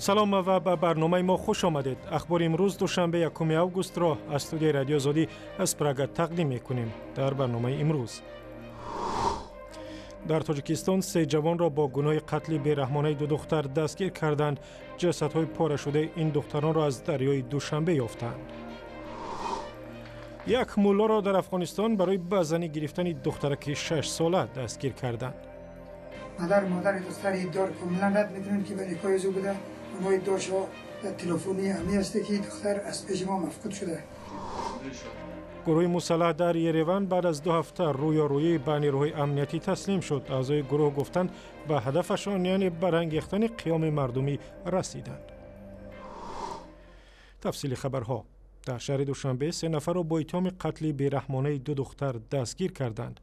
Салом ва ба барномаи мо хуш омадед. Ахбори имрӯз, душанбе, 1 августро аз студияи Радиои Озодӣ аз Прага тақдим мекунем. Дар барномаи имрӯз: дар Тоҷикистон се ҷавонро бо гуноҳи қатли бераҳмонаи ду духтар дастгир карданд. Ҷасадҳои порашудаи ин духтаронро аз дарёи Душанбе ёфтанд. Як муллоро дар Афғонистон барои ба занӣ гирифтани духтараки 6-сола дастгир карданд. Падар, модари духтар иддор комилан рад мекунанд, ки ба никоҳи ӯ буда. Онҳо иддошо дар телефони ҳамин ҳасте, ки духтар аз пеши мо мафқуд шуда. Гурӯҳи мусаллаҳ дар Ереван баъд аз 2 ҳафта рӯёрӯӣ ба нерӯҳои амниятӣ таслим шуд. Аъзои гурӯҳ гуфтанд, ба ҳадафашон, яъне барангехтани қиёми мардумӣ, расиданд. Тафсили хабарҳо: дар шаҳри Душанбе се нафарро бо иттиҳоми қатли бераҳмонаи ду духтар дастгир карданд.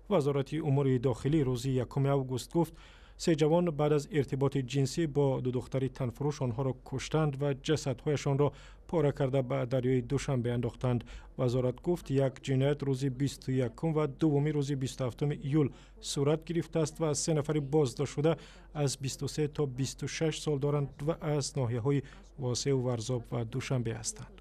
Вазорати умури дохилӣ рӯзи 1 август гуфт, се ҷавон баъд аз иртиботи ҷинсӣ бо ду духтари танфурӯш онҳоро куштанд ва ҷасадҳояшонро пора карда ба дарёи Душанбе андохтанд. Вазорат гуфт, як ҷиноят рӯзи 21 ва дуввумӣ рӯзи 27 июл сурат гирифтааст ва се нафари боздоштшуда аз 23 то 26 сол доранд ва аз ноҳияҳои Восеъу Варзоб ва Душанбе ҳастанд.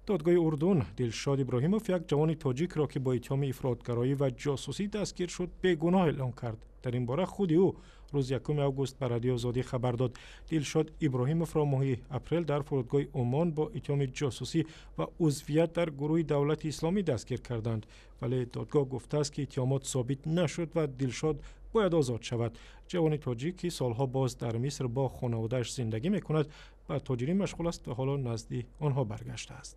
Додгоҳи Урдун Дилшод Иброҳимов, як ҷавони тоҷикро, ки бо иттиҳоми ифротгароӣ ва ҷосусӣ дастгир шуд, бегуноҳ эълон кард. Дар ин бора худи ӯ рӯзи 1 август ба Радиои Озодӣ хабар дод. Дилшод Иброҳимовро моҳи апрел дар фурудгоҳи Умон бо иттиҳоми ҷосусӣ ва узвият дар гурӯҳи Давлати Исломӣ дастгир карданд, вале додгоҳ гуфтааст, ки иттиҳомот собит нашуд ва Дилшод бояд озод шавад. Ҷавони тоҷик, ки солҳо боз дар Миср бо хонаводааш зиндагӣ мекунад, ба тоҷирӣ машғул аст ва ҳоло назди онҳо баргаштааст.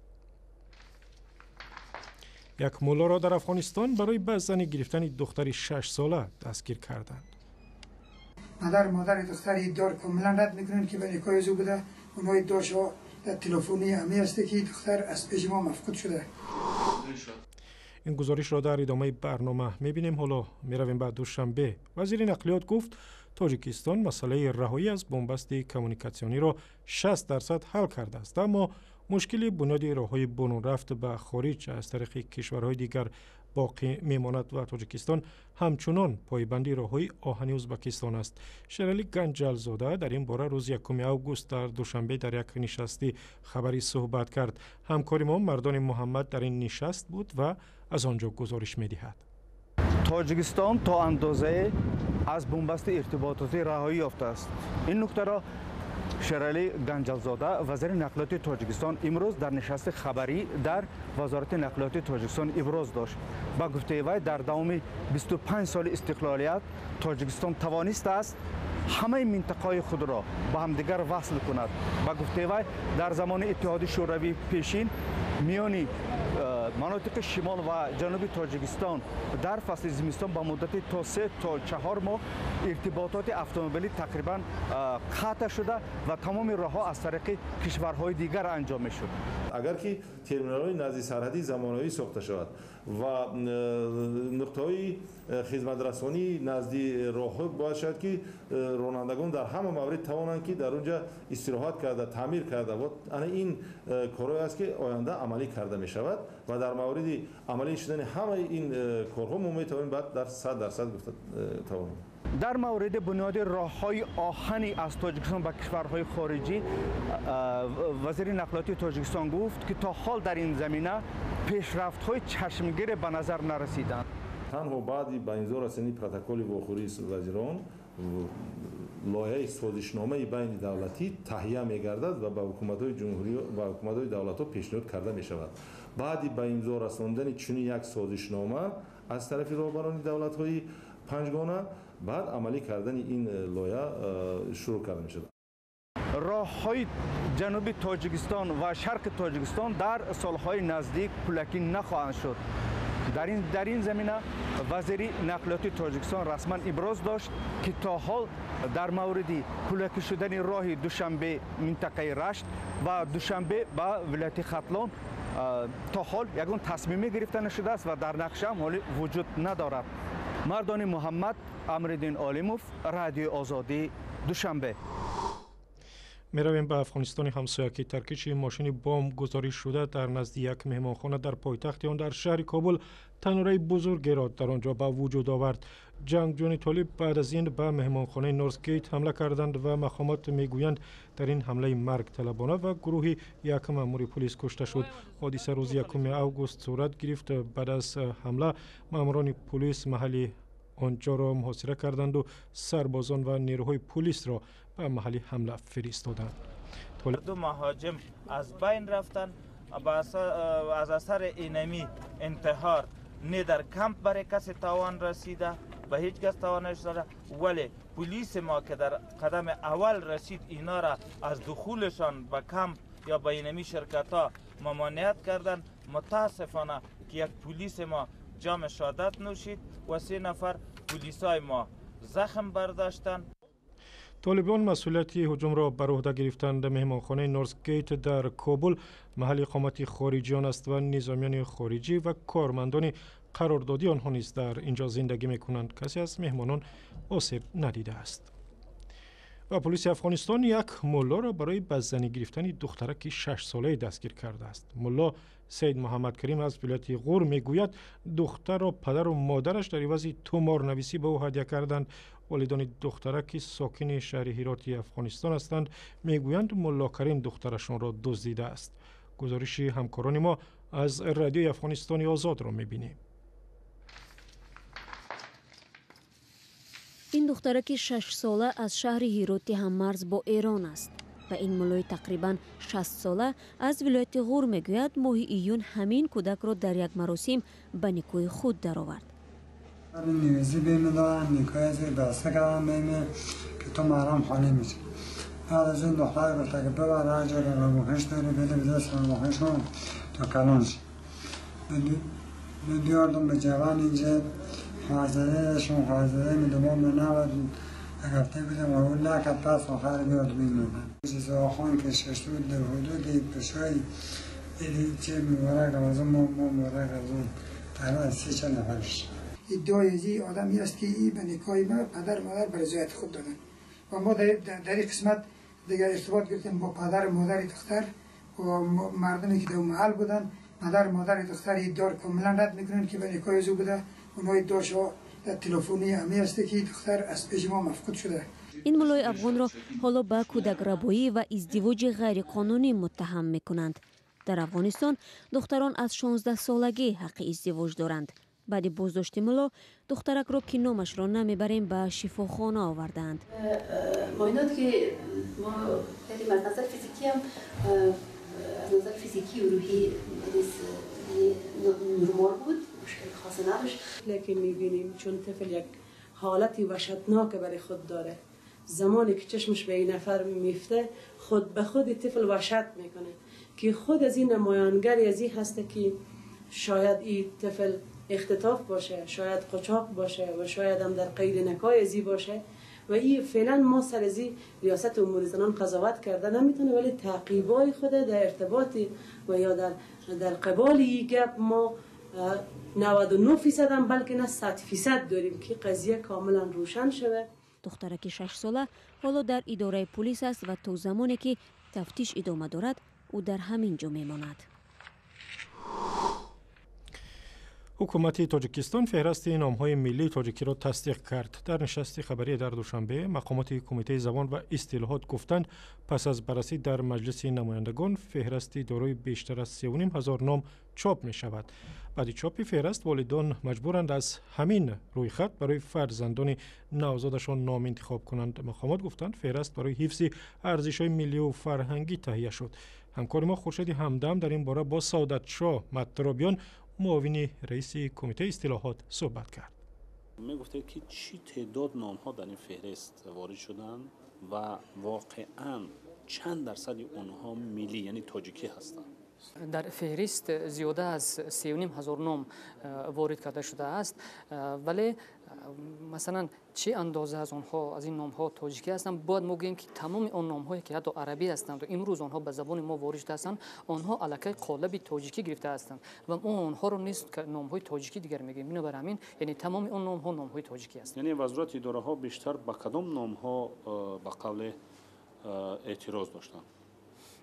Як муллоро дар Афғонистон барои ба занӣ гирифтани духтари 6-сола дастгир карданд. Падар, модари духтар иддор комилан рад мекунанд, ки ба никоҳи ӯ буда. Онҳо иддошо дар телефони ҳамин ҳасте, ки духтар аз пеши мо мафқуд шуда. Ин гузоришро дар идомаи барнома мебинем. Ҳоло меравем ба Душанбе. Вазири нақлиёт гуфт, Тоҷикистон масъалаи раҳоӣ аз бунбасти коммуникатсиониро 60% ҳал кардааст, аммо мушкили бунёди роҳҳои бурунрафт ба хориҷ аз тариқи кишварҳои дигар боқӣ мемонад ва Тоҷикистон ҳамчунон пойбанди роҳҳои оҳани Ӯзбекистон аст. Шералӣ Ганҷалзода дар ин бора рӯзи 1 август дар Душанбе дар як нишасти хабарӣ суҳбат кард. Ҳамкори мо Мардони Муҳаммад дар ин нишаст буд ва аз он ҷо гузориш медиҳад. Тоҷикистон то андозае аз бунбасти иртибототӣ раҳоӣ ёфтааст. Ин нуктаро Шералӣ Ганҷалзода, вазири нақлиёти Тоҷикистон, имрӯз дар нишасти хабарӣ дар Вазорати нақлиёти Тоҷикистон иброз дошт. Ба гуфтаи вай, дар давоми 25 соли истиқлолият Тоҷикистон тавонистааст ҳамаи минтақаҳои худро ба ҳамдигар васл кунад. Ба гуфтаи вай, дар замони Иттиҳоди Шӯравии пешин миёни манотиқи шимол ва ҷануби Тоҷикистон дар фасли зимистон ба муддати то 3 то 4 моҳ иртибототи автомобилӣ тақрибан қатъ шуда ва тамоми роҳҳо аз тариқи кишварҳои дигар анҷом мешуд. Агар ки терминалҳои назди сарҳадӣ замонавӣ сохта шавад ва нуқтаҳои хизматрасонии назди роҳҳо бояд шавад, ки ронандагон дар ҳама маврид тавонанд, ки дар он ҷа истироҳат карда, таъмир карда. Ана ин корҳое аст, ки оянда амалӣ карда мешавад ва дар мавриди амалӣ шудани ҳамаи ин корҳо мо метавонем баъд дар 100% гуфта тавонем. Дар мавриди бунёди роҳҳои оҳанӣ аз Тоҷикистон ба кишварҳои хориҷӣ вазири нақлиёти Тоҷикистон гуфт, ки то ҳол дар ин замина пешрафтҳои чашмгире ба назар нарасиданд. Танҳо баъди ба имзо расидани протоколи вохӯрии вазирон лоиҳаи созишномаи байни давлатӣ таҳия мегардад ва ба ҳукуматҳои ҷумҳурӣ ва ҳукуматҳои давлатҳо пешниҳод карда мешавад. Баъди ба имзо расондани чунин як созишнома аз тарафи роҳбарони давлатҳои панҷгона, баъд амалӣ кардани ин лоиҳа шурӯъ карда мешавад. Роҳҳои ҷануби Тоҷикистон ва шарқи Тоҷикистон дар солҳои наздик пулакӣ нахоҳанд шуд. Дар ин замина вазири нақлиёти Тоҷикистон расман иброз дошт, ки то ҳол дар мавриди пулакӣ шудани роҳи Душанбе минтақаи Рашт ва Душанбе ба вилояти Хатлон то ҳол ягон тасмиме гирифта нашудааст ва дар нақшаам ҳолӣ вуҷуд надорад. Мардони Муҳаммад, Амриддин Олимов, Радиои Озодӣ, Душанбе. Меравем ба Афғонистони ҳамсоя, ки таркиши мошини бомбгузорӣ шуда дар назди як меҳмонхона дар пойтахти он дар шаҳри Кобул танураи бузургеро дар он ҷо ба вуҷуд овард. Ҷангҷӯёни толиб баъд аз ин ба меҳмонхонаи Норсгейт ҳамла карданд ва мақомот мегӯянд, дар ин ҳамлаи маргталабона ва гурӯҳи як маъмури пулис кушта шуд. Ҳодиса рӯзи 1 август сурат гирифт. Баъд аз ҳамла маъмурони пулис маҳалли онҷоро муҳосира карданду сарбозон ва нерӯҳои пулисро ба маҳалли ҳамла фиристоданд. Ду муҳоҷим аз байн рафтанд. Аз асари инами интиҳор не дар камп барои касе тавон расида, ба ҳеҷ кас тавон нарасида, вале пулиси мо ки дар қадами аввал расид, инора аз духулашон ба камп ё ба инами ширкатҳо мамоният карданд. Мутаассифона ки як пулиси мо ҷоми шаҳодат нӯшид ва 3 нафар пулисای мо захм бардоштанд. Толибон масъулияти ҳуҷумро бар уҳда гирифтанд. Меҳмонхонаи Норсгейт дар Кобул маҳалли иқомати хориҷиён аст ва низомиёни хориҷӣ ва кормандони қарордодии онҳо низ дар инҷо зиндагӣ мекунанд. Касе аз меҳмонон осеб надидааст. Ва полиси Афғонистон як муллоро барои ба занӣ гирифтани духтараки 6-солае дастгир кардааст. Мулло Саид Муҳаммад Карим аз вилояти Ғур мегӯяд, духтарро падару модараш дар ивази туморнависӣ ба ӯ ҳадя карданд. Волидони духтарак, ки сокини шаҳри Ҳироти Афғонистон ҳастанд, мегӯянд мулло Карим духтарашонро дуздидааст. Гузориши ҳамкорони мо аз Радиои Афғонистони Озодро мебинем. Ин духтараки 6-сола аз шаҳри Ҳироти ҳаммарз бо Эрон аст ва ин муллои тақрибан 60-сола аз вилояти Ғур мегӯяд, моҳи июн ҳамин кӯдакро дар як маросим ба никоҳи худ даровард. ادعای از این آدمی است که ای به نکاح ما پدر مادر به رضایت خود دادن و ما در این قسمت دیگر ارتباط گرفتیم با پدر مادر دختر و مردمی که در محل بودن. پدر مادر دختر ادعا کاملا رد میکنن که به نکاح او بوده. اونها ادعاشو در تلفنی همی است که دختر از پیش ما مفقود شده. Ин муллои афғонро ҳоло ба кӯдакрабоӣ ва издивоҷи ғайриқонунӣ муттаҳам мекунанд. Дар Афғонистон духтарон аз 16-солагӣ ҳаққи издивоҷ доранд. Баъди боздошти мулло духтаракро, ки номашро намебарем, ба шифохона овардаанд. Муоинот ки мо кардем, аз назар физикӣ ҳам, аз назар физикӣ рӯҳӣ нормал буд, мушкил хосе надошт. Лекин мебинем чун тифл як ҳолати ваҳшатнок барои худ дорад, замоне ки чашмаш ба ин нафар мефта, худ ба худ тифл ваҳшат мекунад, ки худ аз ин намоянгари аз ин ҳаст ки шояд ин тифл اختطاف باشه، شاید قاچاق باشه و شاید هم در قید نکاح ازی باشه و این فعلا ما سر ازی ریاست امور زنان قضاوت کرده نمیتونه، ولی تعقیبای خود در ارتباط و یا در قبال این گپ ما 99% هم بلکه نه 100% داریم که قضیه کاملا روشن شوه. دخترک 6 ساله حالا در اداره پلیس است و تا زمانی که تفتیش ادامه دارد او در همین جا میماند. Ҳукумати Тоҷикистон феҳрасти номҳои миллии тоҷикиро тасдиқ кард. Дар нишасти хабарӣ дар Душанбе мақомоти Кумитаи забон ва истилоҳот гуфтанд, пас аз баррасӣ дар Маҷлиси намояндагон феҳрасти дорои бештар аз 3,5 ҳазор ном чоп мешавад. Баъди чопи феҳраст волидон маҷбуранд аз ҳамин рӯйхат барои фарзандони навзодашон ном интихоб кунанд. Мақомот гуфтанд, феҳраст барои ҳифзи арзишҳои миллию фарҳангӣ таҳия шуд. Ҳамкори мо Хуршеди Ҳамдам дар ин бора бо Саодатшоҳ Маттаробиён, муовини раиси кумитаи истилоҳот, суҳбат кард. Мегуфтед, ки чӣ теъдод номҳо дар ин феҳрист ворид шуданд ва воқеан чанд дарсади онҳо миллӣ, яъне тоҷикӣ ҳастанд? Дар феҳрист зиёда аз 3,5 ҳазор ном ворид карда шудааст, вале масалан чӣ андоза аз онҳо, аз ин номҳо тоҷикӣ ҳастанд, бояд мо гӯем, ки тамоми он номҳое ки ҳатто арабӣ ҳастанд ва имрӯз онҳо ба забони мо ворид шуда ҳастанд, онҳо аллакай қолаби тоҷикӣ гирифта ҳастанд ва мо онҳоро низ номҳои тоҷикӣ дигар мегӯем. Бинобар ҳамин, яъне тамоми он номҳо номҳои тоҷикӣ ҳастанд. Яъне вазорати идораҳо бештар ба кадом номҳо, ба қавле, Эътироз доштанд.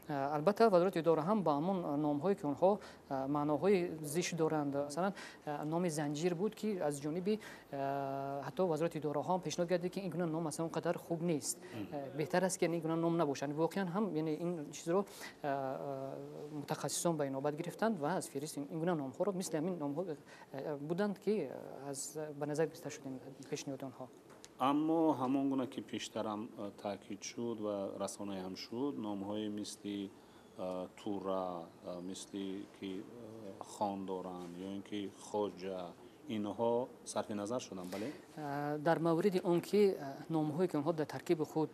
Албатта, вазорати идора ҳам ба ҳамон номҳое, ки онҳо маъноҳои зишт доранд, масалан, номи Занҷир буд, ки аз ҷониби ҳатто вазорати идораҳо ҳам пешниҳод гардид, ки ин гуна ном масалан он қадар хуб нест, беҳтар аст, ки ин гуна ном набошад. Воқеан ҳам, яъне ин чизро мутахассисон ба инобат гирифтанд ва аз феҳрист ин гуна номҳоро, мисли ҳамин номҳо буданд, ки аз ба назар гирифта шуд пешниҳоди онҳо. Аммо ҳамон гуна ки пештарам таъкид шуд ва расонаӣ ҳам шуд, номҳои мисли Тура, мисли ки хон доранд ё ин ки Хоҷа, инҳо сарфи назар шуданд, бале? Дар мавриди он ки номҳое, ки онҳо дар таркиби худ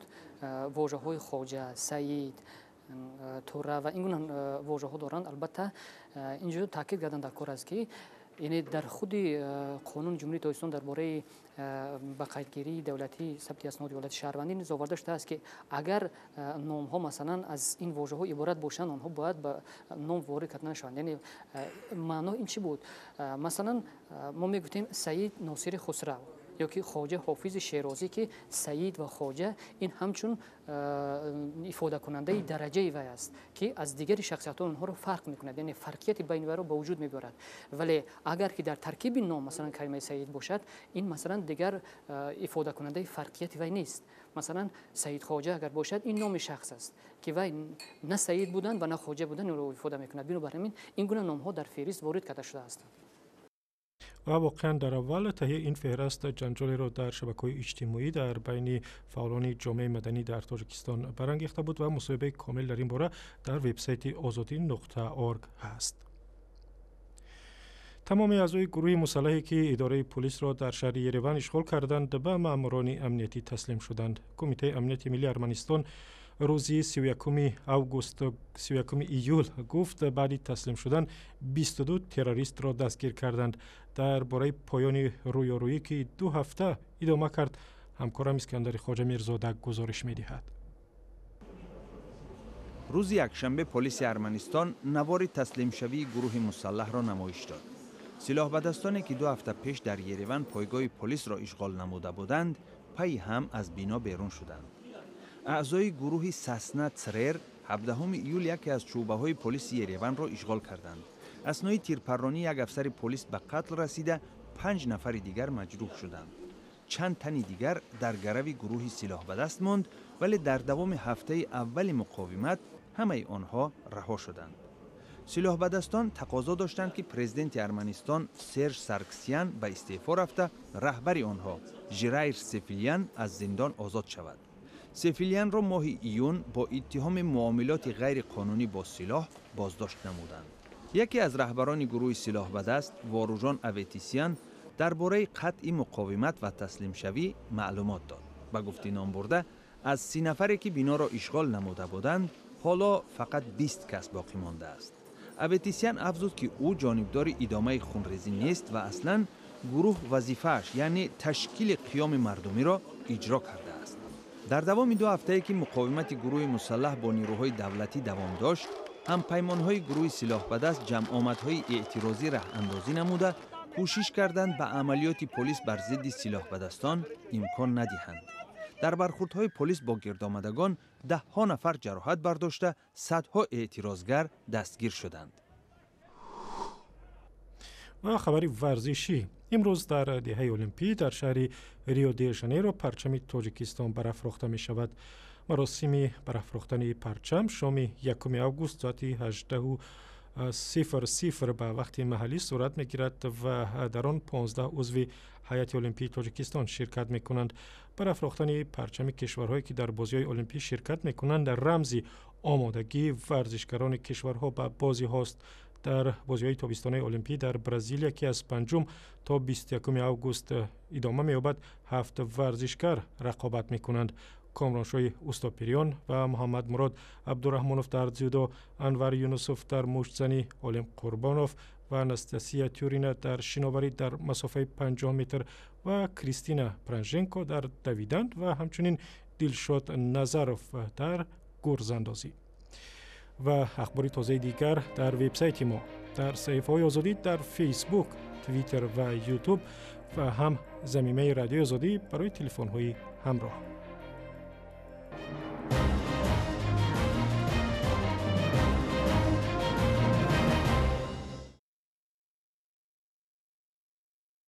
вожаҳои хоҷа, саид, тура ва ин гуна вожаҳо доранд, албатта, инҷо таъкид кардан дар кор аст, ки яъне дар худи қонуни Ҷумҳурии Тоҷикистон дар бораи ба қайдгирии давлатии сабти асноди ҳолати шаҳрвандӣ низ оварда шудааст, ки агар номҳо масалан аз ин вожаҳо иборат бошанд, онҳо бояд ба ном ворид карда нашаванд. Яъне маъно ин чӣ буд? Масалан, мо мегуфтем Саид Носири Хусрав ё ки Хоҷа Ҳофизи Шерозӣ, ки Саид ва Хоҷа ин ҳамчун ифодакунандаи дараҷаи вай аст, ки аз дигари шахсиятҳо онҳоро фарқ мекунад, яъне фарқияти байни вайро ба вуҷуд мебиёрад. Вале агар ки дар таркиби ном масалан калимаи Саид бошад, ин масалан дигар ифодакунандаи фарқияти вай нест. Масалан, Саид Хоҷа агар бошад, ин номи шахс аст, ки вай на саид будан ва на хоҷа будан ӯро ифода мекунад. Бинобар ҳамин ин гуна номҳо дар феҳрист ворид карда шудаастанд. Ва воқеан дар аввал таҳияи ин феҳраст ҷанҷолеро дар шабакаҳои иҷтимоӣ дар байни фаъолони ҷомеаи маданӣ дар Тоҷикистон барангехта буд ва мусоҳибаи комил дар ин бора дар вебсайти озодӣ.org ҳаст. Тамоми аъзои гурӯҳи мусаллаҳе, ки идораи полисро дар шаҳри Ереван ишғол карданд, ба маъмурони амниятӣ таслим шуданд. Кумитаи амнияти миллии Арманистон рӯзи 31 август, 31 июл гуфт, баъди таслим шудан 22 террористро дастгир карданд. Дар бораи поёни рӯёрӯӣ, ки 2 ҳафта идома кард, ҳамкорам Искандари Хоҷа Мирзода гузориш медиҳад. Рӯзи якшанбе полиси Арманистон навори таслимшавии гурӯҳи мусаллаҳро намоиш дод. Силоҳбадастоне, ки 2 ҳафта пеш дар Ереван пойгоҳи полисро ишғол намуда буданд, пайи ҳам аз бино берун шуданд. Аъзои гурӯҳи Сасна Црер 17 июл яке аз шӯъбаҳои полиси Ереванро ишғол карданд. Аснои тирпарронӣ як афсари полис ба қатл расида, панҷ нафари дигар маҷрӯҳ шуданд. Чанд тани дигар дар гарави гурӯҳи силоҳбадаст монд, вале дар давоми ҳафтаи аввали муқовимат ҳамаи онҳо раҳо шуданд. Силоҳбадастон тақозо доштанд, ки президенти Арманистон Серж Сарксян ба истеъфо рафта, раҳбари онҳо Жирайр Сефилиян аз зиндон озод шавад. Сефилиянро моҳи июн бо иттиҳоми муомилоти ғайриқонунӣ бо силоҳ боздошт намуданд. Яке аз раҳбарони гурӯҳи силоҳбадаст, Воружон Аветисян, дар бораи қатъи муқовимат ва таслимшавӣ маълумот дод. Ба гуфти номбурда, аз 30 нафаре, ки биноро ишғол намуда буданд, ҳоло фақат 20 кас боқӣ мондааст. Аветисян афзуд, ки ӯ ҷонибдори идомаи хунрезӣ нест ва аслан гурӯҳ вазифааш, яъне ташкили қиёми мардумиро иҷро кардааст. Дар давоми 2 ҳафтае, ки муқовимати гурӯҳи мусаллаҳ бо нирӯҳои давлатӣ давом дошт, ҳампаймонҳои гурӯҳи силоҳбадаст ҷамъомадҳои эътирозӣ раҳандозӣ намуда, кӯшиш карданд ба амалиёти полис бар зидди силоҳбадастон имкон надиҳанд. Дар бархурдҳои полис бо гирдомадагон даҳҳо нафар ҷароҳат бардошта, садҳо эътирозгар дастгир шуданд. Ва хабари варзишӣ. Имрӯз дар деҳаи Олимпӣ дар шаҳри Рио де Жанейро парчами Тоҷикистон барафрохта мешавад. Маросими барафрохтани парчам шоми 1 август соати 18:00 ба вақти маҳаллӣ сурат мегирад ва дар он 15 узви ҳайати олимпии Тоҷикистон ширкат мекунанд. Барафрохтани парчами кишварҳое, ки дар бозиҳои олимпӣ ширкат мекунанд, рамзи омодагии варзишгарони кишварҳо ба бозиҳост. Дар бозиҳои тобистонаи олимпӣ дар Бразилия, ки аз 5 то 21 август идома меёбад, ҳафт варзишгар рақобат мекунанд: Комроншоҳи Устопириён ва Муҳаммадмурод Абдураҳмонов дар дзюдо, Анвар Юнусов дар муштзанӣ, Олим Қурбонов ва Анастасия Тюрина дар шиноварӣ дар масофаи 50 метр ва Кристина Пранженко дар давидан ва ҳамчунин Дилшод Назаров дар гурзандозӣ. Ва ахбори тозаи дигар дар вебсайти мо, дар саҳифаҳои Озодӣ дар Фейсбук, Твиттер ва Ютуб ва ҳам замимаи Радиои Озодӣ барои телефонҳои ҳамроҳ.